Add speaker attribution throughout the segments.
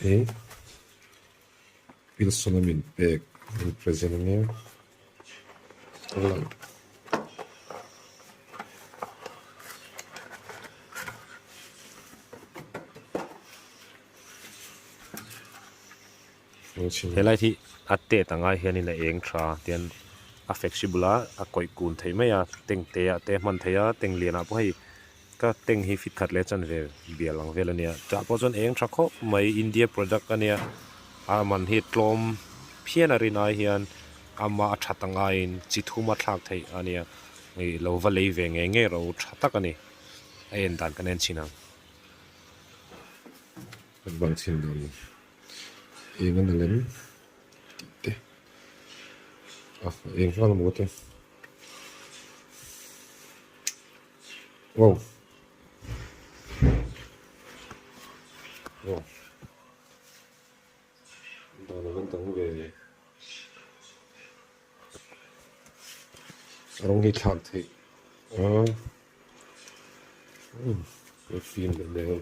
Speaker 1: Hei Wilson a min pek min present a nia a lang.
Speaker 2: Helai hi a tet ang ai hianin a eng tha tian a flexible a a kawih kun theih mai a tank te ah te hman theih a tank lianah pawh hei ka tank hi fit khat leh chanve bial ang vel a nia chah pawh chuan eng tha khawp mai India product a nia a man hi tlawm phian a rin ai hian ama a that ang aiin chi thum a thlak theih a nia hei lo va lei ve ngei ngei ro tha tak a ni a en dan kan en chhin ang.
Speaker 1: Kan bang chhin dawn ni. Eng a na lem tih te a eng nghal maw te wow wow dan a van dang ve a rawng hi thlak theih a umm a fim leh hmel.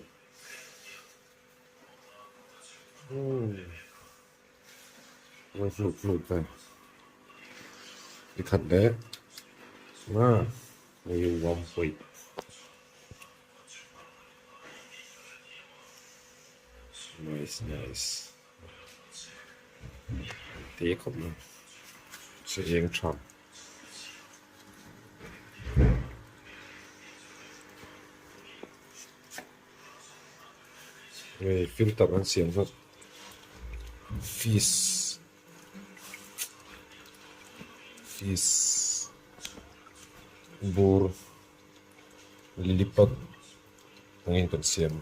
Speaker 1: Khat leh nice nice te khawp mai se eng tha. Hei filter an siam zawk fish fish bur liliput angin kan siam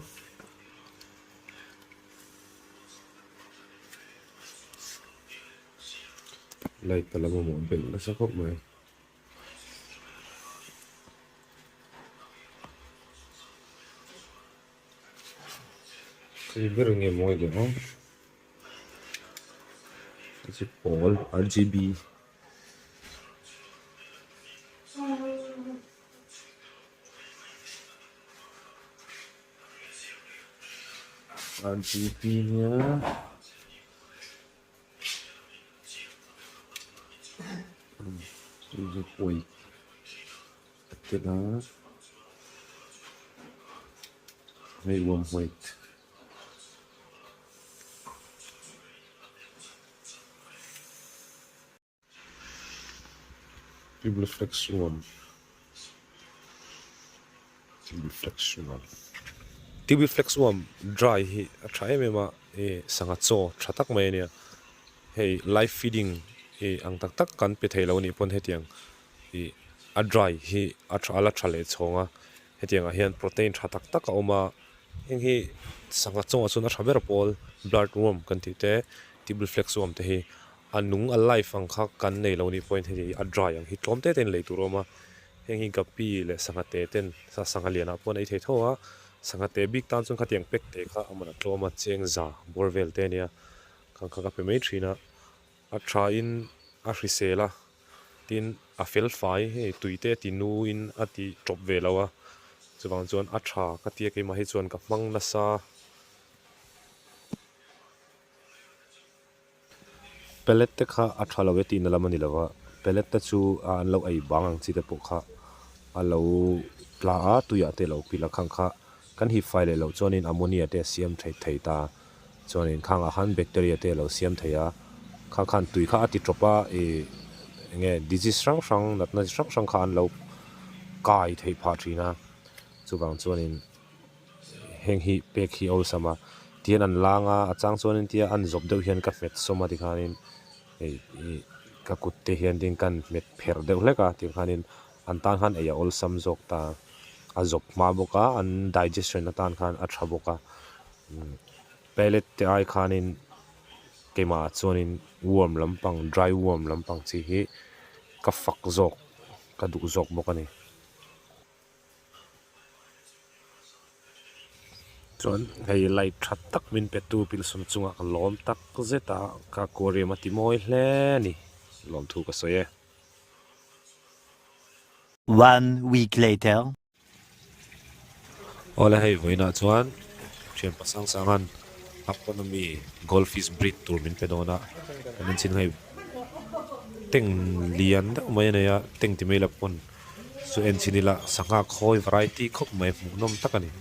Speaker 1: light a la mamawh belh nasa khawp mai. Hei ber nge mawi leh ang chi pawl RGB RGB nia. Kawi a tel a hei warm white tubiflex worm tubiflex worm
Speaker 2: tubiflex worm dry hi a tha em em a ih sangha chaw tha tak mai a nia hei live feeding ih ang tak tak kan pe thei lo a nih pawn hetiang ih a dry hi a tha a la tha leh chhawng a hetiang ah hian protein tha tak tak a awm a heng hi sangha chaw ah chuan a tha ber pawl blood worm kan tih te tubiflex worm te hi a nung a live ang kha kan nei lo a nih pawhin hei a dry ang hi tlawm te te in lei tur a awm a heng hi gapi leh sangha te ten sangha lian ah pawh an ei thei tho a sangha te bik tan chuan khatiang pack te kha a man a tlawm a cheng za bawr vel te a nia khang kha ka pe mai thin a a tha in a hrisel a tin a fel fai hei tui te a ti nu in a ti tawp ve lo a chuvang chuan a tha ka tia keimah hi chuan ka hmang nasa. Pellet te kha a tha lo e tihna lam a ni lo va, pellet te chu an lo ei bang ang chi te pawh kha a lo tla a, tuiah te a lo pil a, khang kha kan hip fai leh loh chuanin ammonia te a siam theih thei ta, chuanin khangah khan bacteria te a lo siam thei a, khang khan tui kha a ti tawp a, ih eng nge disease hrang hrang natna chi hrang hrang kha an lo kai theih phah thin a, chuvang chuanin. Heng hi pek hi a awlsam a tihian an lang a a chang chuanin tia an zawp deuh hian ka hmet sawm a tikhanin hei ih ka kut te hian tin ka han hmet pherh deuh hlek a tikhanin an tan khan ei a awlsam zawk ta a zawp hma bawk a an digestion atan khan a tha bawk a pellet te ai khanin keimah ah chuanin worm lampang dry worm lampang chi hi ka fak zawk ka duh zawk bawk a ni. Chuan hei light tha tak min pe tu pilsum chungah ka lawm tak zet a, ka aquarium a ti mawi hle a ni, lawmthu ka sawi e.
Speaker 3: One week later.
Speaker 2: Awle hei vawiinah chuan thian pasang sangan Aquanomy Goldfish breed tur min pe dawn a, kan en chin hei tank lian deuh mai a nei a, tank ti mai la pawn chu en chin ila sangha khawi variety khawp mai hmuhnawm tak a ni.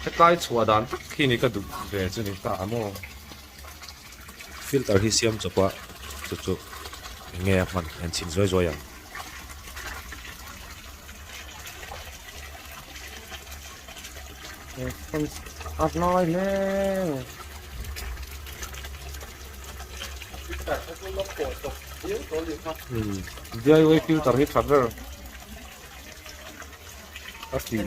Speaker 1: Hetlai chhuah dan tak khi ni ka duh ve chu ni ta maw.
Speaker 2: Filter hi siam chawp a, chu chu eng nge a hman en chhin zuai zuai ang.
Speaker 1: A hnai hle. DIY filter hi tha ber. A fing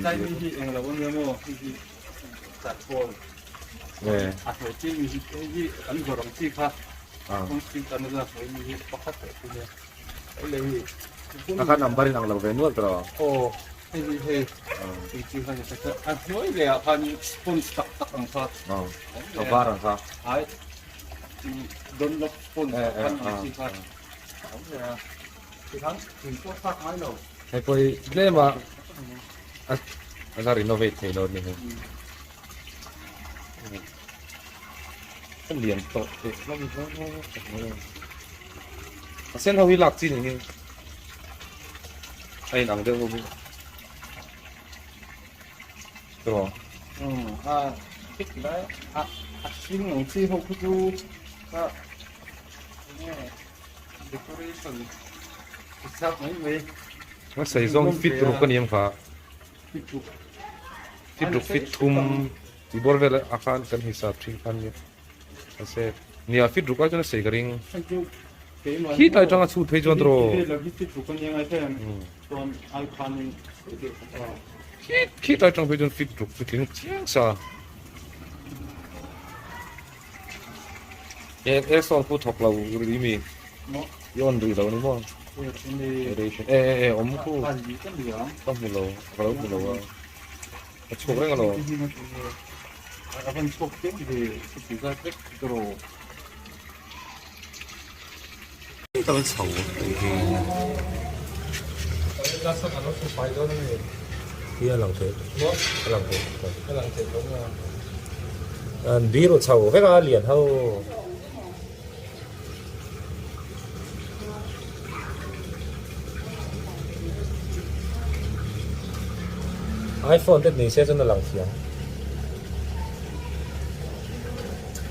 Speaker 1: A kha number in ang lo ve nual tawh. A var ang kha. Hei pawh hi tlem a a la renovate thei lo a ni hei. A lian tawh teh hlawm hle a sen ho hi lak chi ni hi a inang deuh ho hi tawh
Speaker 4: a a hring ang chi ho khu chu a decoration chak mai mai
Speaker 1: a sei zawng hi fit ruk a ni ang kha fit ruk fit thum tih bawr vel a khan kan hisap thin kha ania mahse nia fit ruk ai chuan a sei ka ring khi tlai tanga chhut phei chuan tawh khi tlai tang phei chuan fit ruk chu tling chiang sa e e sawn khu thawk lo ri mi i on rih lo ni maw e e e awm khu ka hmu lo ka lo hmu lo a a chhuak reng alawm
Speaker 2: Kal chho tih hi hi a lang thei a lang thei a lang thei an biru chho vek a lian ho iPhone te ni se chuan a lang thiam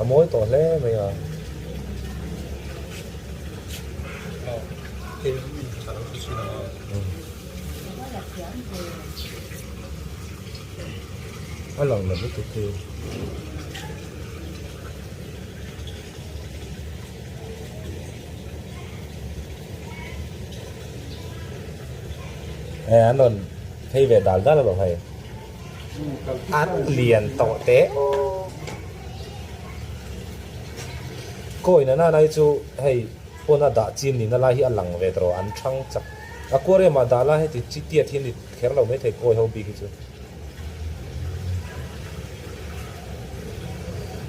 Speaker 2: a mawi tawh hle mai a. A lang lo lutuk hi. E an rawn phei ve dal dal alawm hei. An lian tawh teh. Kawi na nana hi chu hei pawn a dah chin nihna lai hi a lang ve tawh an thang chak. Aquarium ah dah la heti chi tiat hi ni kher lo maithei kawi ho bik hi chu.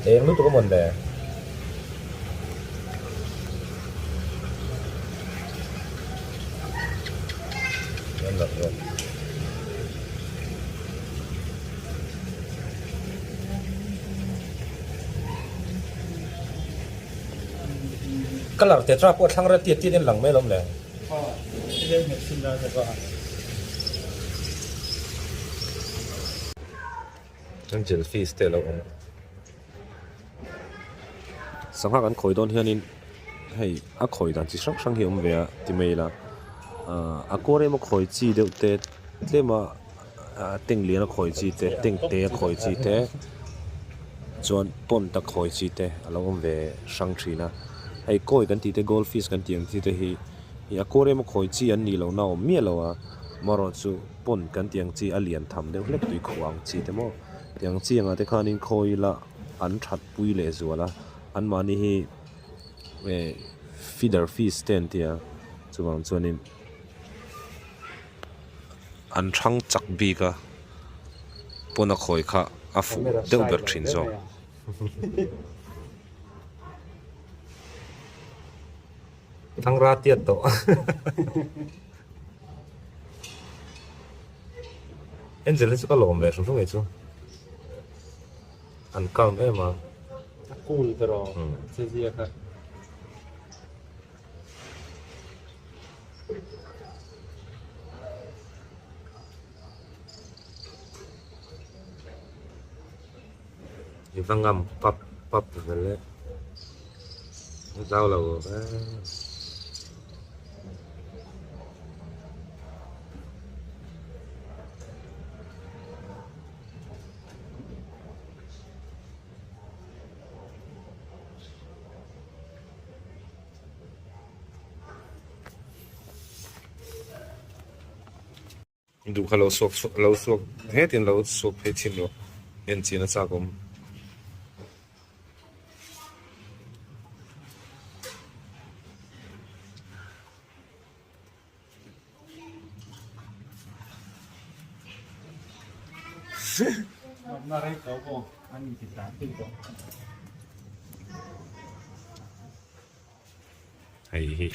Speaker 2: Eng lutuk a mawn le. Colour tetra pawh a thlang rel tiat tiat in lang mai alawm le. Angel fish te a lo awm. Sangha kan khawi dawn hianin hei a khawi dan chi hrang hrang hi a awm ve a ti mai ila ahh aquarium a khawi chi deuh te tlem a tank lian a khawi chi te tank te a khawi chi te chuan pond a khawi chi te a lo awm ve hrang thin a hei kawi kan tih te gold fish kan tih ang chi te hi ih aquarium a khawi chi an nih loh na a awm miah lo a amaherawhchu chu pond kan tih ang chi a lian tham deuh hlek tui khuh ang chi te maw tiang chi angah te khanin khawi ila an that pui leh zual a anmahni hi eh feeder fish te an ti a chuvang chuanin. an thang chak bik a pawn a khawi kha a fuh deuh ber thin zawk.
Speaker 1: Thangra tiat tawh. Angel hi chu ka lawm ve hrim hrim ngei chu. An calm em a.
Speaker 4: A cool ber aw che zia kha.
Speaker 1: I va ngam pap pap vel e. A zau lo e. Duh kha lo suak lo suak hetin lo suak phei chhin rawh en chin a chak awm. Hei hi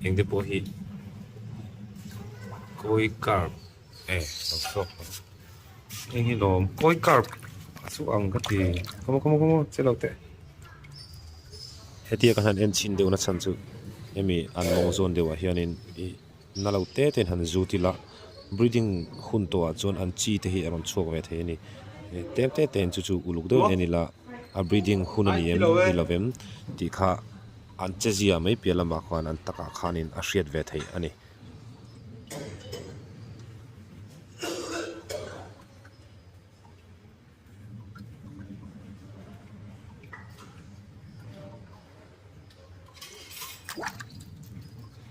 Speaker 1: eng te pawh hi kawi carp e lo chhuak lo heng hi lawm kawi carp a chu ang ka ti come on come on come on che lo teh.
Speaker 2: Hetia ka han en chhin deuh na chhan chu hemi an mawng zawn deuh ah hianin ih na lo te te in han zut ila breeding hun tawh ah chuan an chi te hi a rawn chhuak ve thei a ni tlem te te in chu chu uluk deuh in en ila a breeding hun a ni em ni lo vem tih kha an che zia mai piah lamah khan an takah khanin a hriat ve theih a ni.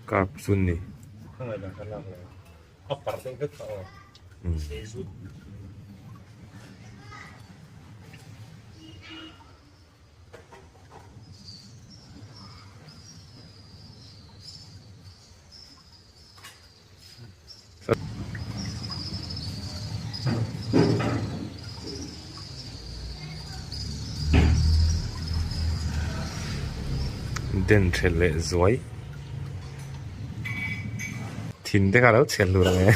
Speaker 1: Carp chu ni. Den thelh leh zuai thin te kha a lo chhiat hlur ang e.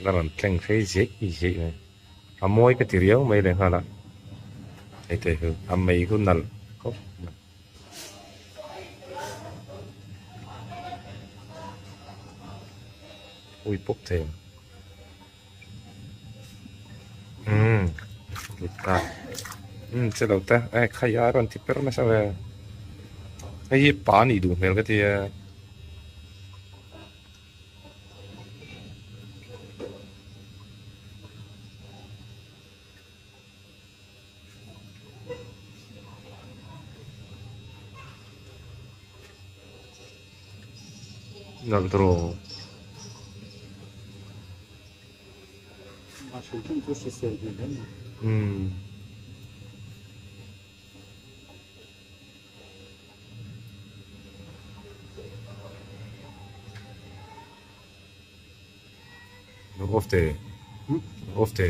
Speaker 1: La rawn tleng phei zeih zeih mai. A mawi ka ti riau mai leh nghal a, hei te chu a mei chu nalh khawp mai. Ui pawp thei ang. Umm lut ta. Umm che lo te e khai a rawn ti per nasa ve. Hei hi pa nih duh hmel ka ti a. Nalh tawh. Umm. Off te. Off te.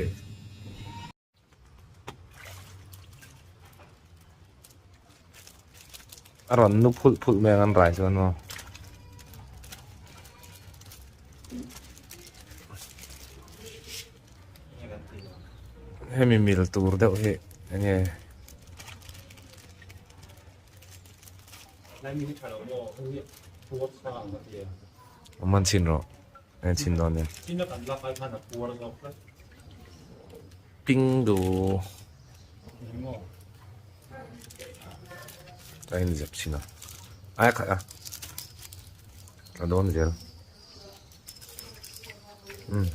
Speaker 1: A rawn nu phulh phulh mai ang an rai chuan maw. Hemi mil tur deuh hi enge Man chhin rawh en chhin dawn nia. Ping du a inzep chhin a ai khat a a dawn zel um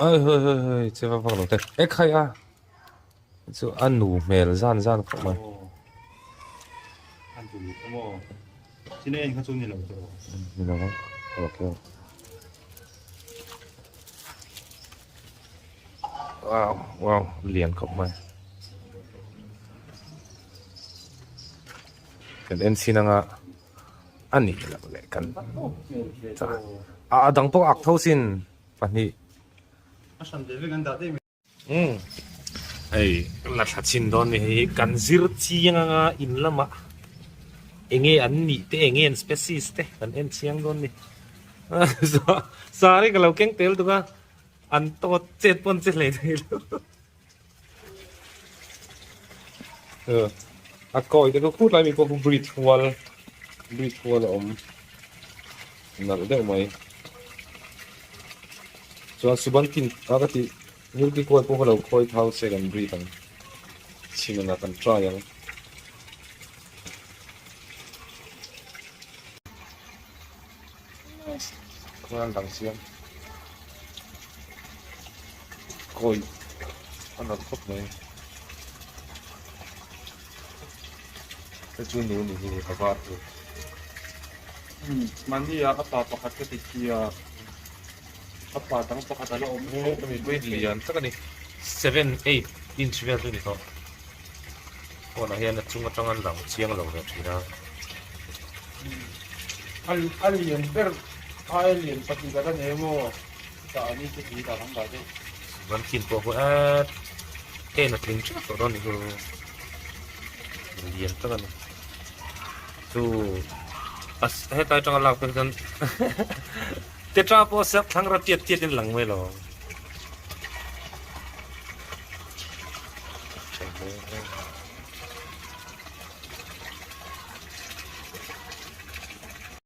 Speaker 1: ai hei hei hei che vak vak lo te e khai a chu a nu hmel zan zan khawp mai. Ni lo ang okay. Wow wow lian khawp mai.
Speaker 2: Kan en chhin anga a nih loh leh kan a dang pawh ak tho sin pahnih. Umm hei la thla chhin dawn ni hei hi kan zir chiang anga in lamah enge an nih te enge an species te kan en chiang dawn ni sari ka lo keng tel tuk a an tawt chet pawn che hlei thei lo.
Speaker 1: A kawi te chu khut lai mi pawh khu bridge hual bridge hual a awm nalh deuh mai chuan subantin a ka tih milky kual pawh kha lo khawi thau se kan breed ang chhin ang a kan try ang. Khuan dang siam kawi a nalh khawp mai hei chu nu ni hi a var chu.
Speaker 4: Mahni a a pa pakhat ka ti khi a a pa dang pakhat a la awm
Speaker 1: tho. Hemi pawh hi lian tak a ni 7 8 inch vel chu a ni tawh phone ah hian a chung atang an lang chiang lo ve thin a.
Speaker 4: A lian ber ai lian pahnih ka la nei maw tah ani chu tui dah ang dah deuh.
Speaker 2: Van kin pawh khu at en a tling teuh tawh dawn ni chu lian tak a ni chu a hetlai atanga lak phei chuan tetra pawh a thlang rat tiat tiat in lang mai lo.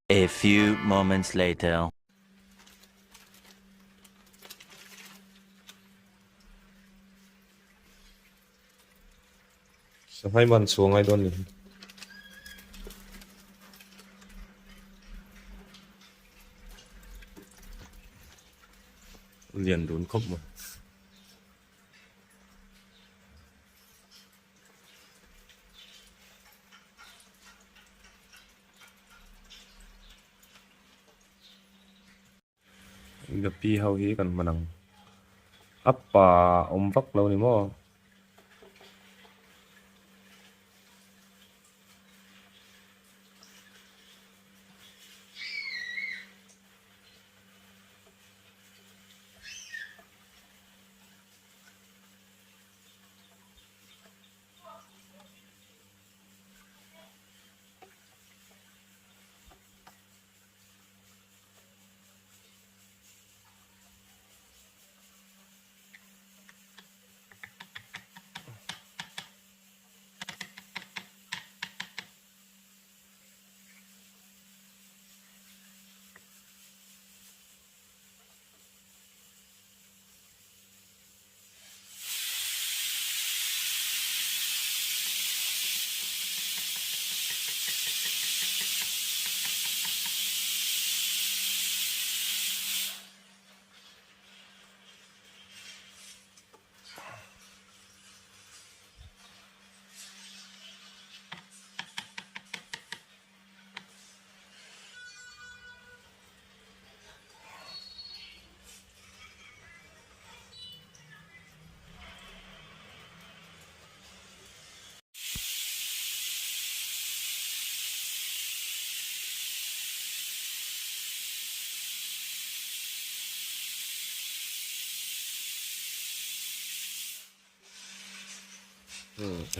Speaker 3: A few moments later.
Speaker 1: Sanghai man chhuah ngai dawn ni. Lian dun khawp mai. Ka pi ho hi kan hman ang a pa awm vak lo ni maw.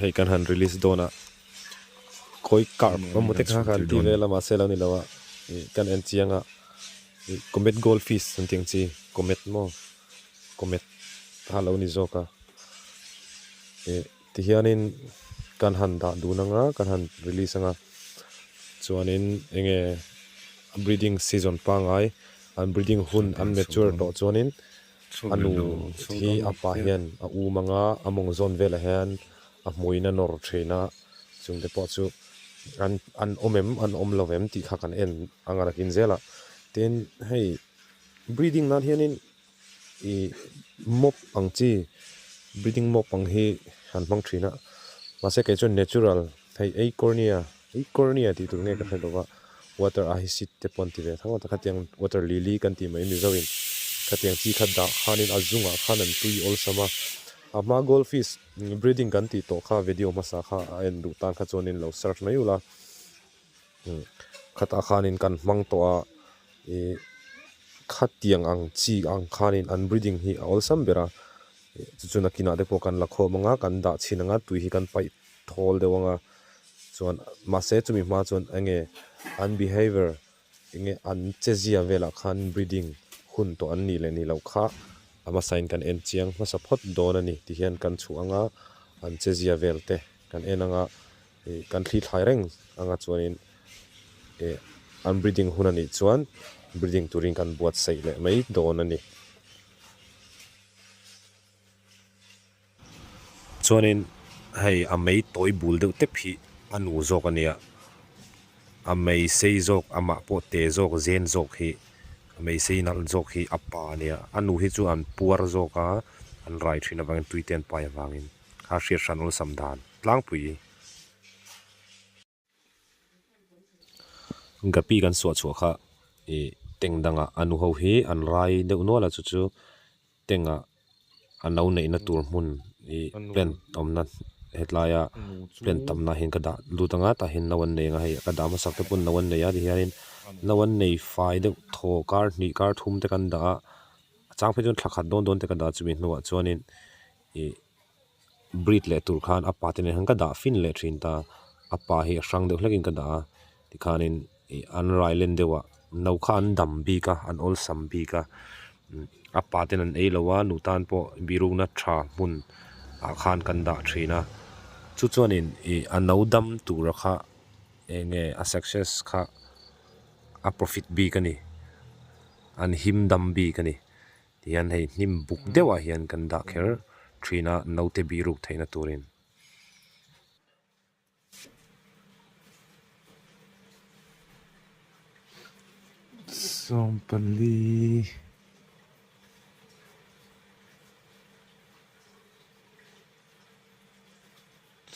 Speaker 2: Hei kan han release dawn a khawi kar emaw te kha kan ti vel a mahse lo ni lo a ih kan en chiang a ih comet gold fish an tih ang chi comet maw comet kha lo ni zawk a ih tihianin kan han dah dun anga kan han release anga chuanin enge breeding season pangai an breeding hun an mature tawh chuanin. A nu hi a pa hian a um anga a mawng zawn velah hian a hmuin a nawr thin a, chungte pawh chu an an awm em an awm lo em tih kha kan en anga rakin zel a. Tin, hei breeding nan hianin ih mop ang chi breeding mop ang hi an hmang thin a, mahse kei chuan natural hei eicornia eicornia tih tur nge ka hre lo va. Water a hi sit te pawh an ti ve tho a, khatiang water lily kan tih mai Mizoin khatiang chi kha dah khanin a zungah khan an tui awlsam a, a hma gold fish breeding kan tih tawh kha video hmasa kha a en duh tan kha chuanin lo search mai ula. Khatah khanin kan hmang tawh a ih khatiang ang chi ang khanin an breeding hi a awlsam ber a chu chu nakinah te pawh kan la khawm ang a kan dah chhin ang a tui hi kan paih thawl deuh ang a chuan mahse chumi hma chuan enge an behaviour enge an che zia velah khan breeding hun tawh an nih leh nih loh kha a hmasain kan en chiang hmasa phawt dawn a ni ti hian kan chhuah ang a an che zia vel te kan en ang a. Ih kan thli thlai reng anga chuanin ih an breeding hun anih chuan breeding turin kan buatsaih leh mai dawn a ni. Chuanin hei a mei tawi bul deuh tep hi a nu zawk a nia, a mei sei zawk amah pawh te zawk zen zawk hi a mei sei nalh zawk hi a pa a nia, a nu hi chu an puar zawk a an rai thin avangin tui te an pai avangin kha hriat hran awlsam dan. Tlangpui. Gapi kan suah chhuah kha ih teng dangah a nu ho hi an rai deuh nual a chu chu tengah a no neihna tur hmun ih plant awmna hetlaia plant tamna hian ka dah lut anga tah hian no an nei anga hei ka dah hmasak te pawn no an nei a tihianin no an nei fai deuh thaw kar hnih kar thum te kan dah a a chang phei chuan thla khat dawn dawn te kan dah a chumi hnuah chuanin ih. Breed leh tur khan a pa te nen khan ka dah fin leh thin ta, a pa hi a hrang deuh hlek in ka dah a tikhanin ih an rai len deuh ah no kha an dam bik a an awlsam bik a a pa ten an ei lo a nu tan pawh birukna tha hmun ah khan kan dah thin a chu chuanin ih a no dam tura kha eng nge a success kha a profit bik a ni an him dam bik a ni. Tihian hei hnim buk deuhah hian kan dah kher thin a naute bihruk theihna turin.
Speaker 1: Sawmpali.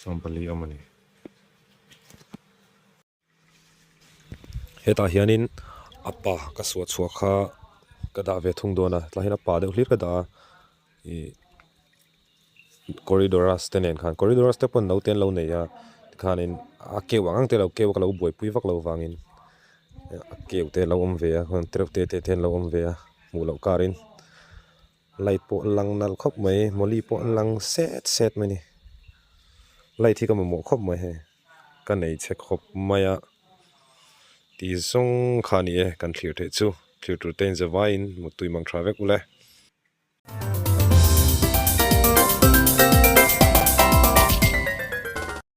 Speaker 1: Sawmpali awm a ni.
Speaker 2: Hetah hianin a pa ka suah chhuah kha ka dah ve thung dawn a tlai hian a pa deuh hlir ka dah a ih corridoras te nen khan corridoras te pawn naute an lo nei a tikhanin a keuh ang ang te lo keuh a ka lo buaipui vak lo vangin a keuh te a lo awm ve a tereuh te te te an lo awm ve a hmuh loh karin light pawh a lang nalh khawp mai molly pawh a lang set set mai a ni light hi ka mamawh khawp mai hei. Ka nei che khawp mai a, ti zawng kha a ni e, kan thlir theih chu, thlir tur te in za vaiin muttui mang tha vek ule.